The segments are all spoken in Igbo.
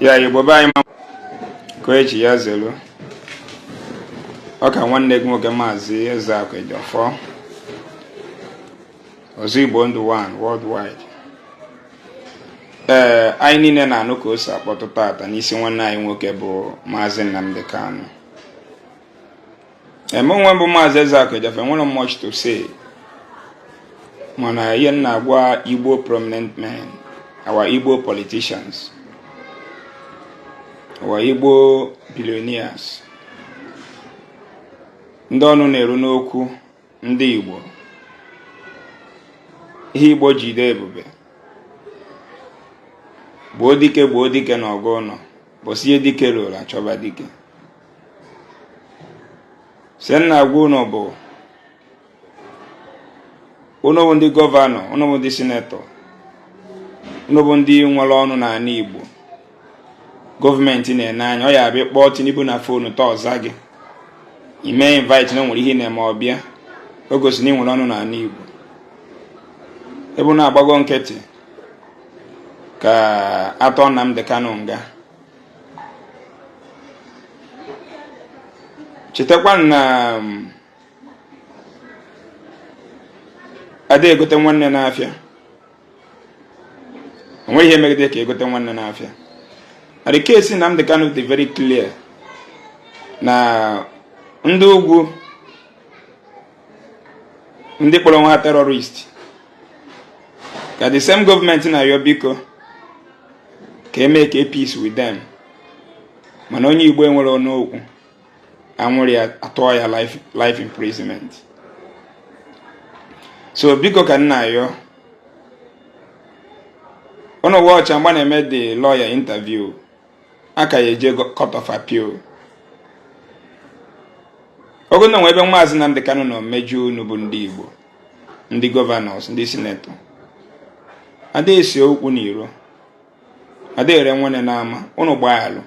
Ya Igbo be anyị, ka echi ya zelu. Ọ ka nwanne gị nwoke, Maazị Ezeakụ Ejiofor, Ọzọ Igbo Ndụ 1 worldwide. Ee, anyị niile na-anụ ka o si akpọtụ tata n'isi nwanne anyị nwoke bụ Maazị Nnamdi Kanu. Eme onwe bụ Maazị Ezeakụ Ejiofor, enwere much to say, mana ihe m na-agwa Igbo prominent men, our Igbo politicians, our Igbo billionaires, ndị ọnụ na-eru n'okwu, ndị Igbo, ihe Igbo jide ebube, gbuo dike, gbuo dike na ọgụ ụlọ bụsị ihe dike ruru achọba dike. Si m na-agwa unu bụ unu bụ ndị gọvanọ, unu bụ ndị sinetọ, unu bụ ndị nwere ọnụ n'ala Igbo gọọmenti na-ene anya. Ọ ya abịa kpọọ Tinubu na phone taa, ọza gị, ime invite na o nwere ihe na-eme, ọbịa o gosi na ị nwere ọnụ n'ala Igbo. Ebe unu agbago nkịtị ka atọ Nnamdi Kanu nga, chetakwa na ada egote nwanne n'afịa. Onweghị ihe megide ka egote nwanne n'afịa. Na the case Nnamdi Kanu dị very clear na ndị ugwu, ndị kpọrọ onwe ha terrorist, ka the same gọọmenti na-ayọ biko ka e make a peace with them, mana onye Igbo enwere ọnụ okwu, anwụrụ ya, atụọ ya life imprisonment. So biko, ka nna ayọ ụnụ wọcha mgbe na-eme the lawyer interview, aka ya eje court of appeal. Ogo na nwe ebe Maazị Nnamdi Kanu nọ mejọ unu bụ ndị Igbo, ndị governors, ndị sinetọ, ada esi okwu n'iro, ada ere nwanne n'ama. Unu gbaalụ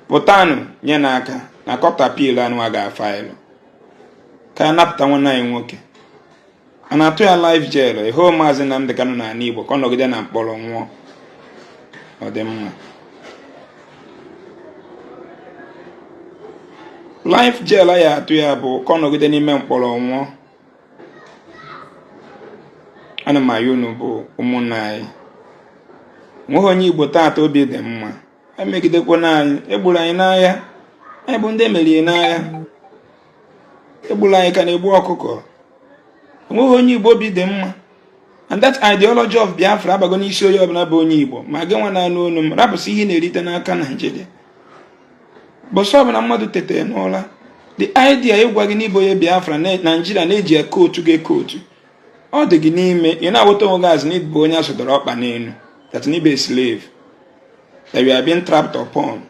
pụtanụ nye n'aka na court appeal anụ a ga-afaịlụ ka a napụta nwanne anyị nwoke. A na-atụ ya life jail ịhụ Maazị Nnamdi Kanu n'ala Igbo ka ọ nọgide na mkpọrọ nwụọ, ọ dị mma? Life jail a ya atụ ya bụ ka ọ nọgide n'ime mkpọrọ nwụọ. Ana m ayọ unu bụ ụmụnna anyị, nweghị onye Igbo taata obi dị mma. Emegidekwana anyị, egburu anyị n'agha, anyị bụ ndị emerie n'agha, egburu anyị ka na-egbu ọkụkọ. Enweghị onye Igbo obi dị mma, and that ideology of Biafra abago n'isi onye ọbụla bụ onye Igbo. Ma gị nwa na-anụ olu m, rapụsị ihe na-erite n'aka Naijiria. Bọsọ ọbụla mmadụ tetere n'ụra, the idea ịgwa gị n'ịbụ onye Biafra, Naijiria na-eji ekootu gị ekootu, ọ dị gị n'ime. Ị na-aghọta onwe gị azụ n'ịbụ onye asụdọrọ ọkpa n'elu, that n'ịbụ a slave that you are being trapped upon.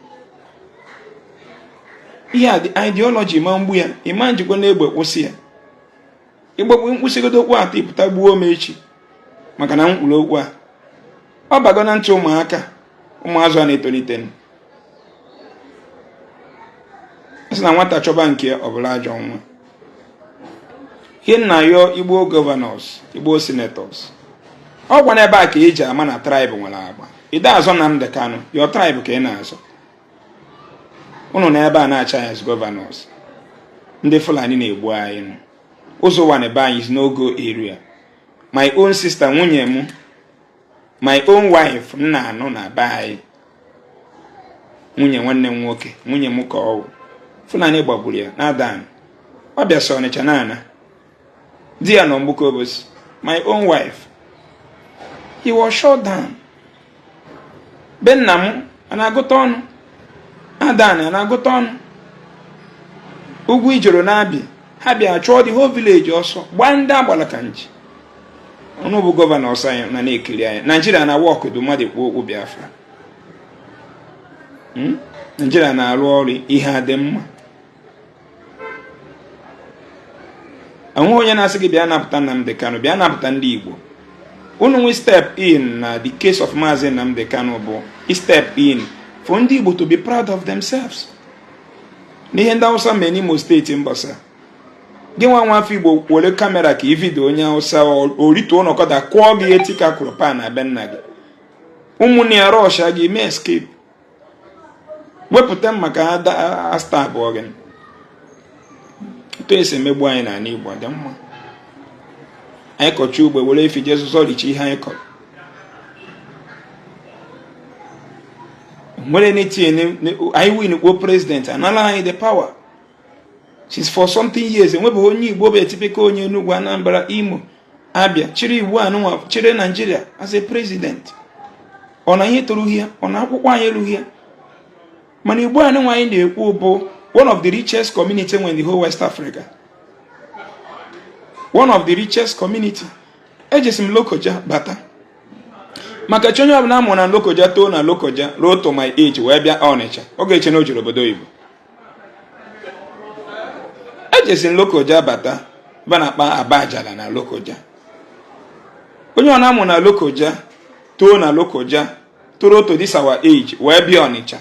Ihe a, the ideology ma mgbu ya, ịma njikwa na-egbe kwụsị ya. Ịgbagbu mkpụsịgodo okwu atọ, ịpụta gbuo m echi maka na mkpụrụ okwu a ọ bago na ntị ụmụaka, ụmụazụ a na-etolite. Sị na nwata chọba nke ọ bụla ajọ nwa. Ihe nna yọ Igbo governors, Igbo senators, ọ gwa n'ebe a ka eji ama na tribe nwere agba. Ide azọ Nnamdi Kanu, your tribe ka ị na-azọ. Unu na ebe a na-acha as governors, ndị Fulani na-egbu anyị nụ ụzọ ụwa na ebe anyị is no go area. My own sister, nwunye m, my own wife m na-anụ na be anyị, nwunye nwanne m nwoke, nwunye m ka ọ wụ, Fulani gbagburu ya na Adan. Ọ bịa sọ Ọnịcha na-ana di ya nọ Mgbuka Obosi. My own wife, he was shot down. Be nna m a na-agụta ọnụ, Adan a na-agụta ọnụ, ugwu ijoro na-abịa, ha bịa chụọ the whole village ọsọ, gbaa ndị agbara ka nji. Ọnụ bụ gọvanọ ọsọ anyị na na-ekiri anyị. Naijiria na work du mmadụ kwuo okwu Biafra. Naijiria na-arụ ọrụ, ihe adị mma. Enweghị onye na-asị gị bịa napụta Nnamdi Kanu, bịa napụta ndị Igbo. Unu nwe step in na the case of Maazị Nnamdi Kanu bụ step in for ndị Igbo to be proud of themselves. N'ihe ndị Hausa mee n'Imo steeti mbọsa, gị nwa nwa afọ Igbo were kamera ka i video onye Hausa orituo n'ọkada kụọ gị eti ka kụrụ pan na be nna gị, ụmụnne ya rọsha gị mee escape. Wepụta m maka asta abụọ gị. Otu esi emegbu anyị n'ala Igbo dị mma. Anyị kọcha ugbo, were efi jee zọricha ihe anyị kọrọ. Nwere anything anyị win kwuo president anala anyị the power. Since for something years, enwebeghị onye Igbo bụ typical onye Enugu, Anambra, Imo, Abia chịrị Igbo anụnwa chịrị Nigeria as a president. Ọ na ihe toro ya, ọ na akwụkwọ anyị erughị ya. Mana Igbo anụnwa anyị na-ekwu bụ one of the richest community in the whole West Africa, one of the richest community. Ejesi m Lokoja bata maka chi onye ọbụla amụrụ na Lokoja, too na Lokoja, ruo to my age wee bịa Ọnịcha, ọ ga-eche na o jere obodo oyibo. Ejesi m Lokoja bata ba na-akpa Abajala na Lokoja. Onye ọ na-amụ na Lokoja, too na Lokoja, toro to this our age wee bịa Ọnịcha,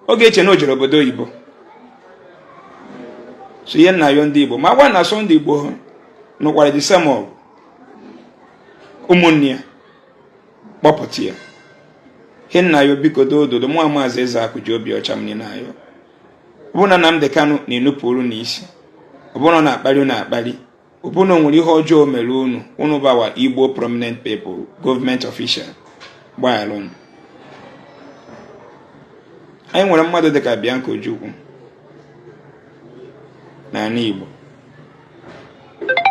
ọ ga-eche na o jere obodo oyibo. So ihe nna yo ndị Igbo ma gwa na Sunday Igbo nụkwara the same ọgụ ụmụnne ya kpọpụta ya. Ihe nna yo, biko, doododo mụa Maazị Ezeakụ ji obi ọcha m niile ayọ. Ọ bụrụ na Nnamdi Kanu na-enupụrụ n'isi, ọ bụrụ na ọ na-akpali unu akpali, ọ bụrụ na o nwere ihe ọjọọ mere unu, unu bawa Igbo prominent people, government official, gbaghara unu. Anyị nwere mmadụ dịka Bianca Ojukwu n'ala Igbo.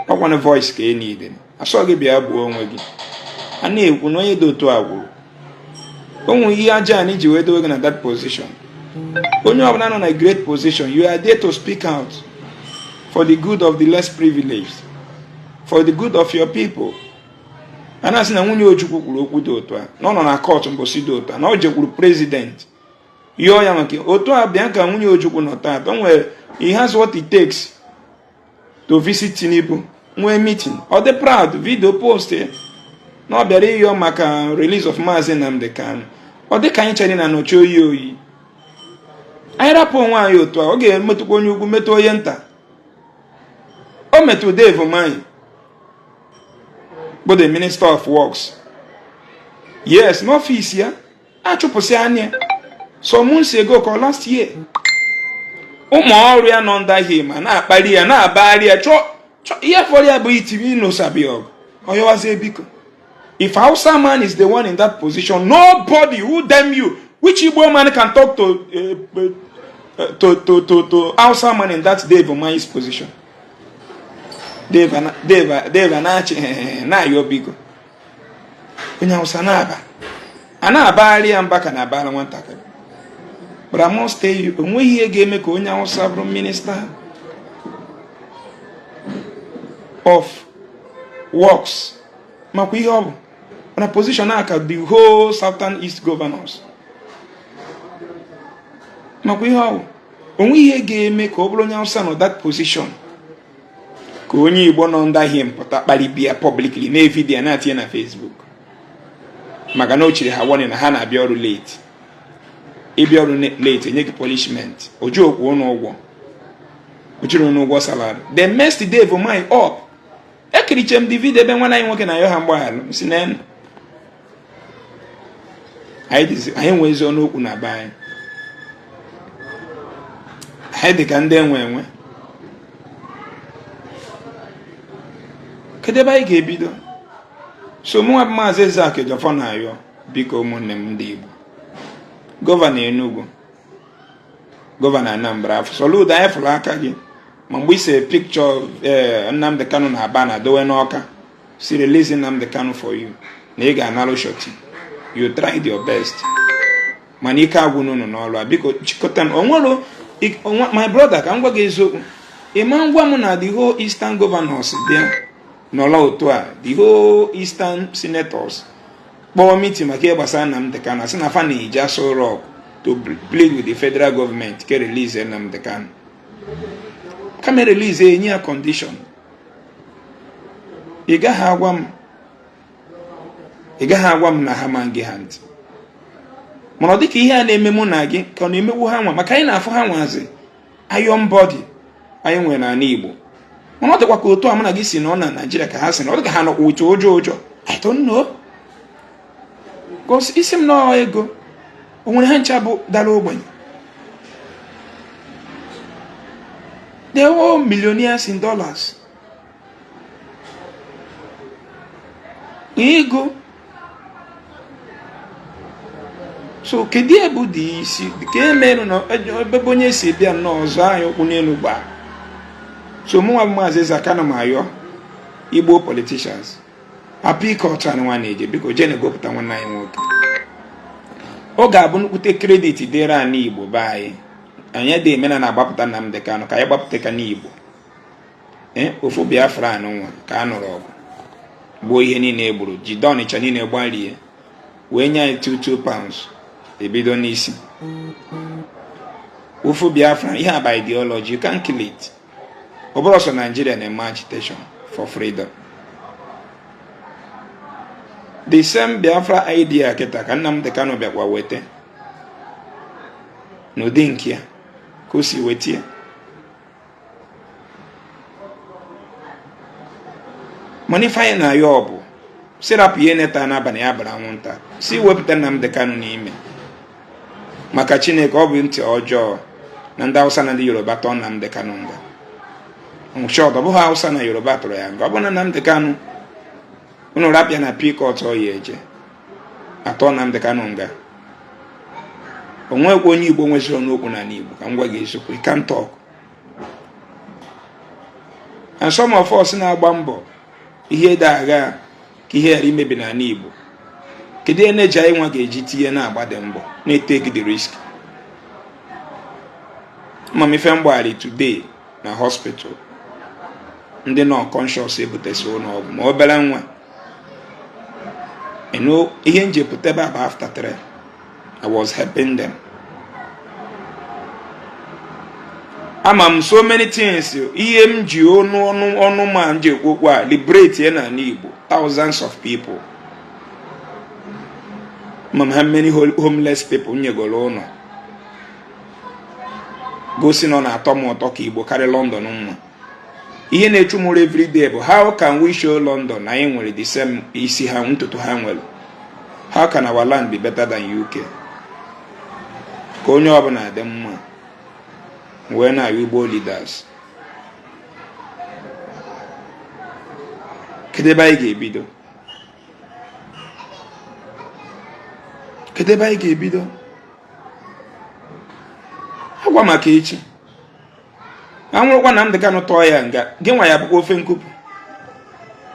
Ọkwanụ voice ka e niile asọ gị bịa gbuo onwe gị. A na-ekwu na onye dị otu a gwụrụ o nwere ihe aja anyị ji wee dowe gị na that position. Onye ọbụla nọ na great position, you are there to speak out for the good of the less privileged, for the good of your people. A na-asị na nwunye Ojukwu kwuru okwu dị otu a, na ọ nọ na court mbọsị dị otu a, na ọ jekwuru president yọọ ya maka otu a. Bianca nwunye Ojukwu nọ taata, o nwere, he has what it takes to visit Tinubu, nwee meeting. Ọ dị proud, video post ya na ọ bịara ịyọ maka release of Maazị Nnamdi Kanu. Ọ dị ka anyị chere na nọchi oyi oyi. Anyị rapụ onwe anyị otu a, ọ ga-emetụkwa onye ugwu, metụ onye nta. O metụ Dave Umahi bụ the minister of works, yes, n'ọfịs ya achụpụsị anya some months ago ka last year. Ụmụ ọrụ ya nọ under him ma na-akpali ya, na-abagharị ya, chọọ ihe fọrọ ya bụ itiri ịnụsabi ọgụ ọyọwazie. Biko, if Hausa man is the one in that position, nobody who damn you, which Igbo man can talk to Hausa man in that Dave Umahi's position? Dave Dave Dave na-achị na-ayọ biko. Onye Hausa na-aba a na-abagharị ya mba ka na-abara nwatakịrị. But I must tell you, onweghị ihe ga-eme ka onye Hausa bụrụ minister of works, makwa ihe ọ bụ na position a ka the whole Southern East governors, makwa ihe ọ bụ. Onwe ihe ga-eme ka ọ bụrụ onye Hausa nọ that position ka onye Igbo nọ under him pụta kparịbịa publicly na video na-atinye na Facebook maka na o chiri ha warning na ha na-abịa ọrụ late. Ịbịa ọrụ late, enye gị punishment. Oju okwu ụnụ ụgwọ, o jiri ụnụ ụgwọ salary. They messed Dave Umahi up. Ekiriche m the video ebe nwanne anyị nwoke na-ayọ ha mgbaghara. Si na anyị nwee ezi ọnụ okwu na be anyị, anyị dị ka ndị enwe enwe. Kedu ebe anyị ga-ebido? So mụnwa bụ Maazị Ezeakụ Ejiofor na-ayọ, biko, ụmụnne m ndị Igbo, gọvanọ Enugu, gọvanọ Anambra, Soludo, anyị fụrụ aka gị ma mgbe ise picture Nnamdi Kanu na aba na dowe n'Ọka, si release Nnamdi Kanu for you na ị ga-analụ shoti. You tried your best, mana ike agwụ n'unu n'ọrụ a. Biko chịkọta m onwere. My brother, ka m gwa gị eziokwu, ịma ngwa m na the whole Eastern governors bịa nọrọ otu a, the whole Eastern senators kpọọ meeting maka ihe gbasara Nnamdi Kanu, asị na fa na-eji Aso Rock to plead with the federal government ke release Nnamdi Kanu. Kama release, enye ya condition. Ị gaghị agwa m, ị gaghị agwa m na ha ma gị ha ntị, mana ọ dịka ihe a na-eme mụ na gị ka ọ na-emegbu ha nwa, maka anyị na-afụ ha nwazi iron body anyị nwere n'ala Igbo. Mana ọ dịkwa ka otu a mụ na gị si nọ na Naịjirịa ka ha si na ọ dị ka ha nọkwa ụjọ ụjọ ụjọ. I don't know. Gosi isi m nọọ ego o nwere ha ncha bụ dara ogbenye. They are all millionaires in dollars. Ego. So kedu ebe dị isi ka emerụ na ebe onye si bịa nnọọ ọzọ anyị ụkwụ n'elu gbaa. So mụnwa bụ Maazị Ezeaka na m ayọ Igbo politicians, appeal court a nwa na-eje, biko jee na-egopụta nwanne anyị nwoke. Ọ ga-abụ nnukwute credit dịrị anyị Igbo be anyị. Anyị dị emena na-agbapụta Nnamdi Kanu ka anyị gbapụta ka n'Igbo. Ofu Biafra anụnwa ka a nụrụ ọgụ gbuo ihe niile e gburu, jide Ọnịcha niile gbarie wee nye anyị 2 pounds ebido n'isi. Ofu Biafra, ihe aba ideology, you can't kill it. Ọ bụrụ sọ Nigeria na-eme agitation for freedom. The same Biafra idea kịta ka Nnamdi Kanu bịakwa weta n'ụdị nke ya ka o si weta ya. Mana ife anyị na-ayọ ọ bụ si rapụ ihe neta n'abalị ya bara anwụnta, si wepụta Nnamdi Kanu n'ime maka Chineke. Ọ bụ ntị ọjọọ na ndị Hausa na ndị Yoruba tọọ Nnamdi Kanu nga. Short, ọ bụghị Hausa na Yoruba tụrụ ya nga. Ọ bụ na Nnamdi Kanu unu rapịa na appeal court ọ ya eje atọ Nnamdi Kanu nga. O nwekwa onye Igbo nweziri ọnụ okwu n'ala Igbo. Ka m gwa gị eziokwu, you can't talk. And some of us na-agba mbọ ihe dị agha ka ihe ghara imebi n'ala Igbo, kedu energy anyị nwa ga-eji tinye na-agba dị mbọ na-etake the risk? Ma m ife mgbagharị today na hospital, ndị nọ conscious ebutesi ụlọ ọgwụ ma obere nwa ihe njepụta ebe a bụ after 3. I was helping them. Ama m so many things ihe m ji ọnụ ọnụ ọnụ ma m ji ekwu okwu a liberate ya n'ala Igbo, thousands of people. Ma m how many homeless people nyegoro ụlọ gosi na ọ na-atọ m ụtọ ka Igbo karịa London mma. Ihe na-echu m ụra everyday bụ how can we show London na anyị nwere the same isi ha ntutu ha nwere? How can our land be better than UK? Ka onye ọbụla dị mma wee na-ayọ Igbo leaders, kedu ebe anyị ga-ebido? Kedu ebe anyị ga-ebido agwa maka echi anwụrụkwa Nnamdi Kanu tọọ ya nga, gị nwa ya bụkwa ofe nkupụ.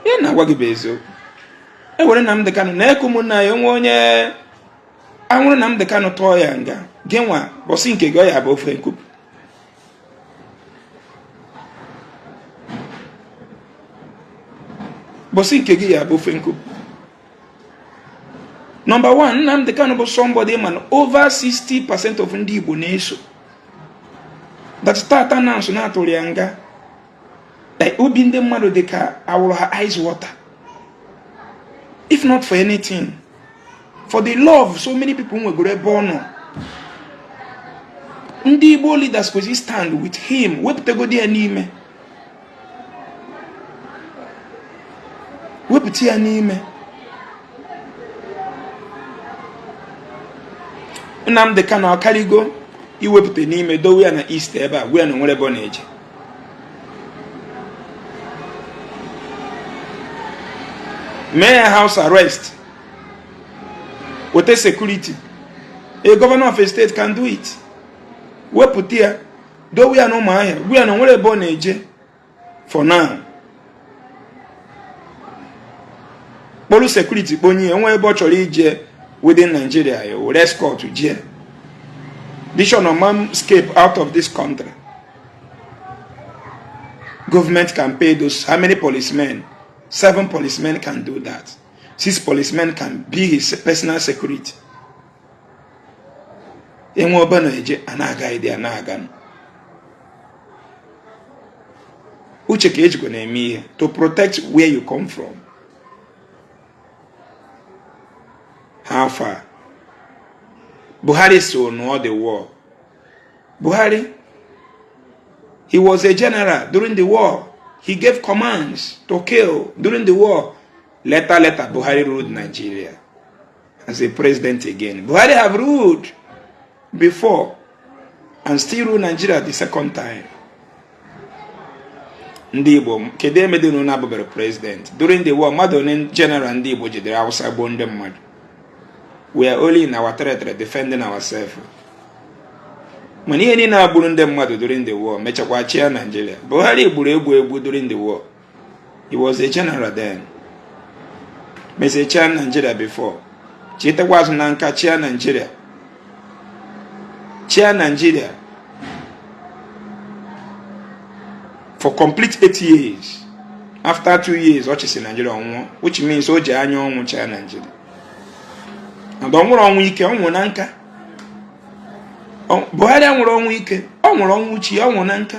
Ihe na-agwa gị bụ eziokwu. E were Nnamdi Kanu na eke ụmụnne anyị onwe onye anwụrụ Nnamdi Kanu tọọ ya nga, gị nwa bọsị nke gị ọ ya bụ ofe nkupụ. Bọsị nke gị ya bụ ofe nkupụ. Number one, Nnamdi Kanu bụ somebody man over 60% of ndị Igbo na-eso. That tata na nso na-atụrụ ya nga, obi ndị mmadụ dị ka awụrụ ha ice water. If not for anything, for the love so many people nwegoro ebe ọ nọ, ndị Igbo leaders kwesịrị stand with him, wepụtagodi ya n'ime, wepụta ya n'ime. Nnamdi Kanu akarigo iwepụta n'ime, dowe ya na East ebe a, gwa ya na onwere ebe ọ na-eje. Mee ya house arrest, weta security. A governor of a state can do it. Wepụta ya, dowe ya na Ụmụahịa, gwa ya na onwere ebe ọ na-eje for now. Kpọrọ security kponye ya, nwe ebe ọ chọrọ ije within Nigeria, ya were escort jee. This man escape out of this country. Government can pay those how many policemen? 7 policemen can do that. 6 policemen can be his personal security. Enwe ọba na-eje a na-aga ide a na-aga. Uche ka ejikwa na-eme ihe to protect where you come from. How far? Buhari so nụọ the war. Buhari, he was a general during the war. He gave commands to kill during the war. Later, later, Buhari ruled Nigeria as a president again. Buhari have ruled before and still rule Nigeria the second time. Ndị Igbo, kedu emede unu na-abụbere president during the war? Mmadụ one general ndị Igbo jidere Hausa gbuo ndị mmadụ. We are only in our territory defending ourselves. Mana ihe niile a gburu ndị mmadụ during the war, mechakwa chịa Nigeria. Buhari gburu egbu egbu during the war. He was a general then, mesịa Nigeria before chitekwa azụ na nka chịa Nigeria, chịa Nigeria for complete 8 years. After 2 years ọ chịsị Nigeria, ọ nwụọ, which means o ji anya ọnwụ chịa Nigeria. And ọ nwụrụ ọnwụ ike, ọ nwụrụ na nka. Buhari nwụrụ ọnwụ ike, ọ nwụrụ ọnwụ chi, ọ nwụrụ na nka.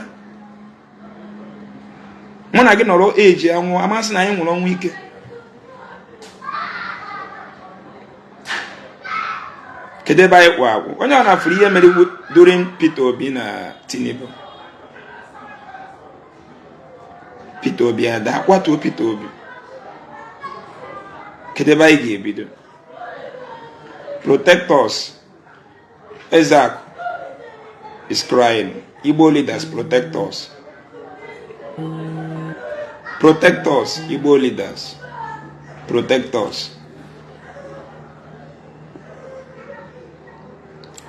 Mụ na gị nọrọ eji anwụ amasị na anyị nwụrụ ọnwụ ike. Kedu ebe anyị kwụ agwụ? Onye ọ na-afụrụ ihe mere during Peter Obi na Tinubu, Peter Obi ada, kwatuo Peter Obi. Kedu ebe anyị ga-ebido? Protect us. Ezeaku is crying. Igbo leaders, protect us. Protect us, Igbo leaders. Protect us.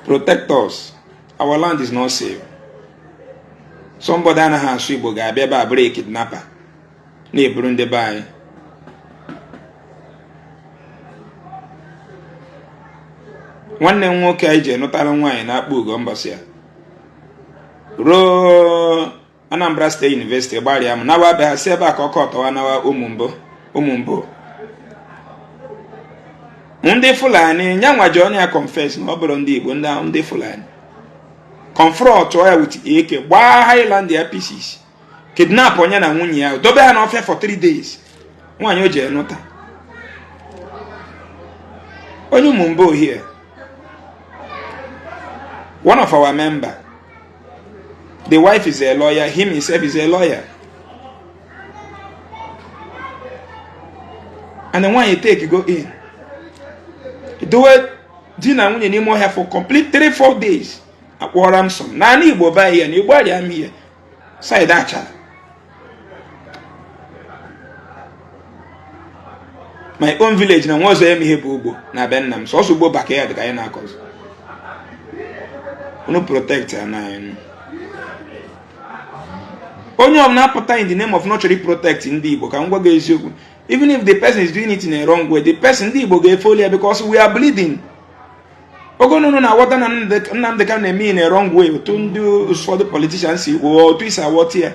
Protect us. Our land is not safe. Somebody anaghị asụ Igbo ga-abịa ebe a bụrụ kidnapper na-eburu ndị be anyị. Nwanne m nwoke anyị ji nụtara nwaanyị na-akpọ Ugo mbọsị ya ruo Anambra State University, gbarịa m nawa be ha, si ebe a ka ọkọ ọtọwa nawa ụmụmbụ ụmụmbụ ndị Fulani. Nyanwa ji onye ya confess na ọ bụrụ ndị Igbo, ndị Fulani confront ya with AK, gbaa Highland ya pieces, kidnap onye na nwunye ya, dobe ha n'ọfịa for 3 days. Nwaanyị o ji enụta onye ụmụmbụ here, one of our member, the wife is a lawyer, him himself is a lawyer, and the nwaanyị take go in, dowe di na nwunye n'ime ọhịa for complete 3-4 days, akpọrọ m sọ naanị Igbo be ya na Igbo arịa m ihe side Achara. My own village na nwa ọzọ eme ihe bụ ugbo na be nna m, sọsọ ugbo backyard ka anyị na-akọzi. Unu protect ana anyị. Onye ọbụla apụta in the name of not chọrọ protect ndị Igbo, ka m gwa gị eziokwu, even if the person is doing it in a wrong way, the person, ndị Igbo ga-efoli ya because we are bleeding. Ogo unu na-aghọta na Nnamdị Kanu na-eme in a wrong way, otu ndị ụfọdụ politicians si kwuo, otu isi aghọta ya,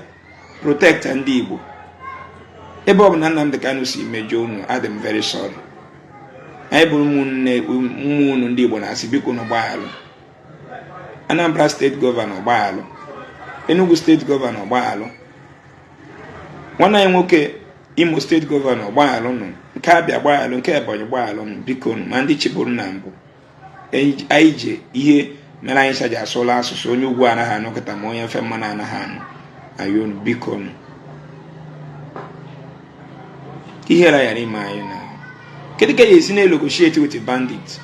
protect ndị Igbo. Ebe ọ bụ na Nnamdị Kanu si mejọ unu, adị m very sorry. Anyị bụrụ ụmụnne ụmụ unu ndị Igbo na-asị, biko unu gbaghalụ. Anambra State governor, gbaghalụ. Enugu State governor, gbaghalụ. Nwanne anyị nwoke, Imo State governor, gbaghalụ nụ. Nke Abịa, gbaghalụ. Nke Ebonyi, gbaghalụ nụ, biko nụ. Ma ndị chịbụrụ na mbụ anyị ji ihe mere anyị chaji asụla asụsụ onye ugwu anaghị anụ kịta, ma onye mfe mmanụ anaghị anụ anyị unu, biko nụ. Ihere ghara ime anyị na kedu ka ya esi na-negotiate with bandit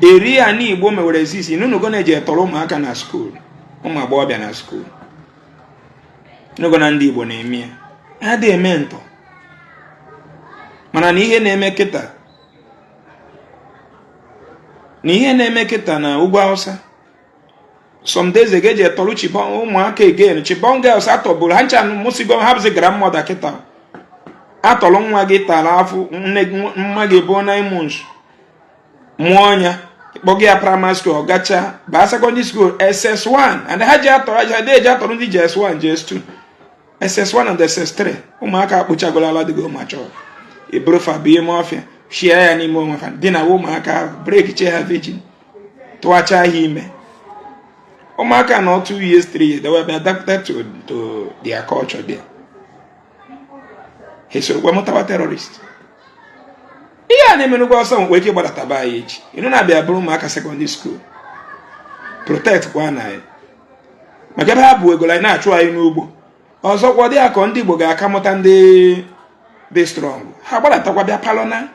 eri ya na Igbo mewere exist n'unugo na-eji etọrọ ụmụaka na school, ụmụ agbọghọbịa na school n'ogo na ndị Igbo na-eme ya, ha dị eme ntọ. Mana na ihe na-eme kịta, na ihe na-eme kịta na ugwu Hausa, some days ago eji etọrọ Chibok ụmụaka again. Chibok girls atọburu ha ncha mụsigo ha bụzi grandmother kịta. Atọrọ nwa gị tara afụ nne mma gị bụ 9 months mụọ ya, kpọga ya primary school, ọ gacha baa secondary school SS1, and ha ji atọrọ ha eji atọrọ ndị JS1, JS2, SS1 and SS3. Ụmụaka akpụchagoro ala dịgo mature, eburufa bụ ime ọfịa, shie ya n'ime onwe fa, dị na ụmụaka ahụ break chee ha virgin, tụwacha ha ime. Ụmụaka nọ 2 years, 3 years, they will be adapted to their culture there. Ha esorokwa mụtawa terrorist. Ihe a na-emenugwu ọsọ nwekwa ike gbadata anyị echi. Ịnụ na-abịa bụrụ ụmụaka secondary school. Protect kwa na anyị maka ebe ha bụ egolo anyị na-achụ anyị n'ugbo. Ọzọkwa, dị akọ ndị Igbo ga-aka mụta ndị dị strong, ha gbadatakwa bịa palọ na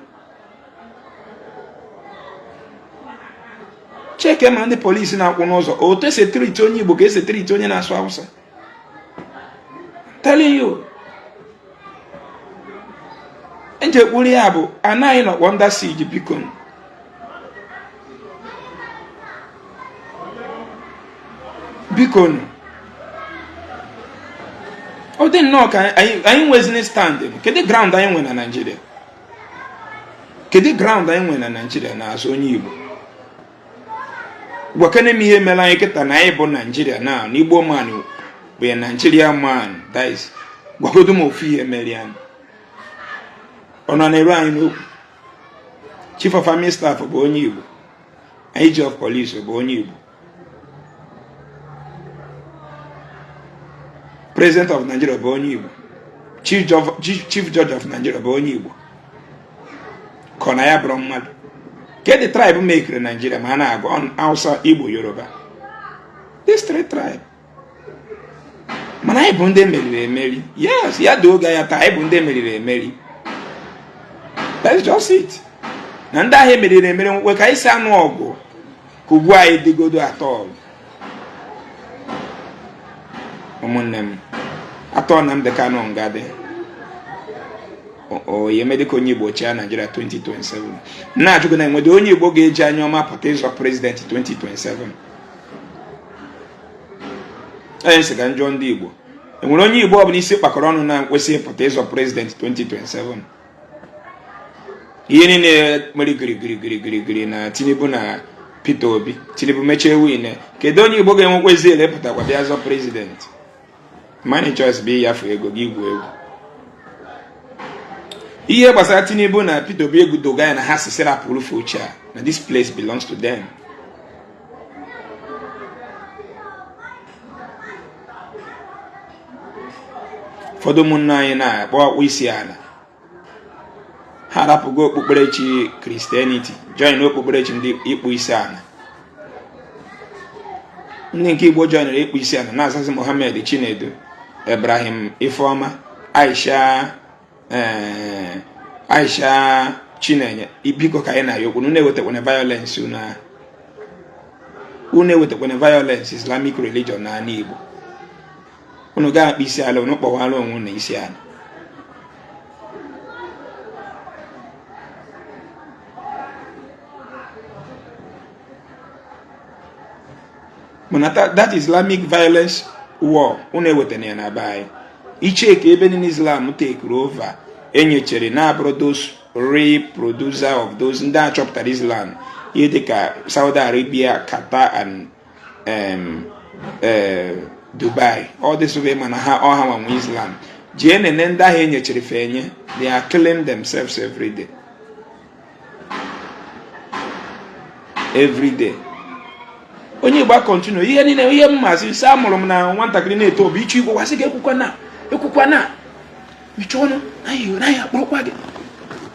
cheke. Ma ndị polisi na-akwụ n'ụzọ, otu esi treat onye Igbo ka esi treat onye na-asụ Hausa. Telling you, njekwuru ya bụ anaghị nọkwa under siege. Biko, biko, ọ dị nnọọ ka anyị nwezini stand. Kedu ground anyị nwe na Naịjirịa? Kedu ground anyị nwe na Naịjirịa na-azụ onye Igbo? Gwakene m ihe mere anyị kịta na anyị bụ Naijiria na Igbo man bụ ya Nigeria man. That is, gwagodo m ofu ihe mere ya. Ọ nọ na-eru anyị n'okwu. Chief of Army Staff bụ onye Igbo, IG of Police bụ onye Igbo, President of Nigeria bụ onye Igbo, Chief Judge of Nigeria bụ onye Igbo. Ka ọ na ya bụrụ mmadụ, kedu tribe mekiri Nigeria ma a na-agụ Hausa, Igbo, Yoruba? These three tribe. Mana anyị bụ ndị emeriri emeri. Yes, ya dị oge ya taa, anyị bụ ndị emeriri emeri. That's just it. Na ndị ahụ emeriri emeri nwekwe ka anyị si anụ ọgụ ka ugbu anyị dịgodo atọ. Ụmụnne m, atọ Nnamdi Kanu nga dị oye dịka onye Igbo chia Naijiria 2027. Na-ajụgo na enwede onye Igbo ga-eji anya ọma pụta ịzọ president 2027? Onye sị ka njụọ ndị Igbo, enwere onye Igbo ọbụla isi kpakọrọ ọnụ na nkwesị ịpụta ịzọ president 2027? Ihe niile mere girigirigirigiri na Tinubu na Peter Obi, Tinubu mechie win. Kedu onye Igbo ga-enwekwa ezi ele pụtakwa bịa zọ president? Money choice bụ ịyafe ego gị igwu egwu. Ihe gbasara Tinubu na Peter Obi, egwu doga ya na ha sisi rapụrụ oche a na this place belongs to them. Ụfọdụ ụmụnne anyị na-akpọ ọkpụ isi ala, ha arapụgo okpukperechi Christianity, join okpukperechi ndị ịkpụ isi ala. Ndị nke Igbo joinere ịkpụ isi ala na-azazi Mohammed, Chinedu, Ibrahim, Ifeoma, Aisha, Aisha, Chinenye. Biko, ka anyị na-ayọ okwu, unu ewetakwana violence, unu ewetakwana violence Islamic religion n'ala Igbo. Unu ga-akpa isi ala, unu kpọwara onwe unu isi ala. Mana that Islamic violence war, unu ewetana ya na be anyị. Icheke ebe niile Islam take over, enyechere na-abụrụ those real producer of those ndị a chọpụtara Islam, ihe dịka Saudi Arabia, Qatar and Dubai, all this way. Mana ha ọha nwanwe Islam jee nene ndị ahụ enyechere fe enye, they are killing themselves every day, every day. Onye Igbo continue ihe niile. Ihe mmasị isi amụrụ m na nwatakịrị na-eto obi iche igbo wasị gị ekwukwana, ekwukwana, mechie ọnụ, naghị akpụrụkwa gị,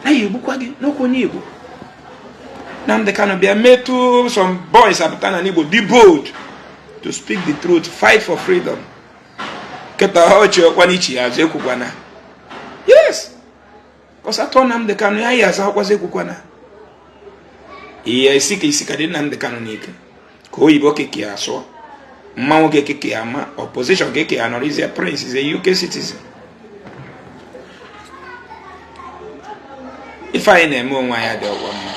naghị egbukwa gị n'okwu. Onye Igbo, Nnamdi Kanu bịa metụ some boys apụta na Igbo, be bold to speak the truth, fight for freedom. Kịta ọchị ọkwa n'ichi ya azụ, ekwukwana. Yes, kọsatọ Nnamdi Kanu ya yi azụ akwazi, ekwukwana. Ihe isi ka isi ka dị Nnamdi Kanu n'ike ka oyibo keke ya asụọ mma, nwoke keke ya ama opposition keke ya nọrọ. Is a prince, is a UK citizen. Ife anyị na-eme onwe anyị dị ọgwọ mma.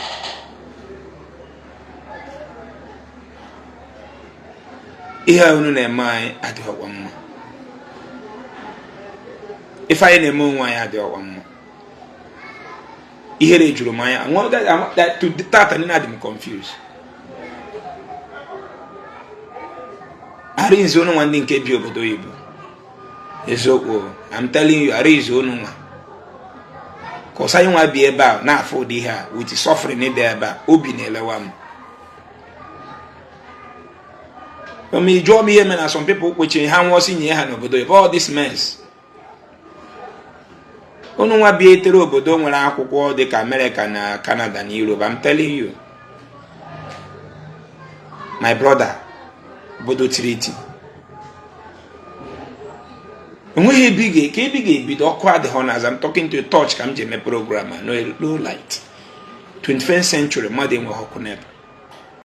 Ihe a unu na-eme anyị adịghị ọgwọ mma. Ife anyị na-eme onwe anyị adịghị ọgwọ mma. Ihere juru m anya tata niile, adị m confused. Arinze unu nwa ndị nke bi obodo oyibo, eziokwu, I'm telling you, arinze unu nwa ka ọsọ anyị nwa bi ebe a na-afụ ụdị ihe a with suffering dị ebe a, obi na-elewa m. Ma ị jụọ m ihe mere na some people kwechiri ha nwụọ si nye ha n'obodo oyibo, all this mess. Unu nwa bi etere obodo nwere akwụkwọ dịka America na Canada na Europe, I'm telling you, my brother, obodo tiri eti, enweghị ebe ị ga ka ebe ị ga-ebido. Ọkụ adịghị na as I'm talking to you, torch ka m ji eme program a, no, low light. 21st century, mmadụ enweghị ọkụ n'ebe.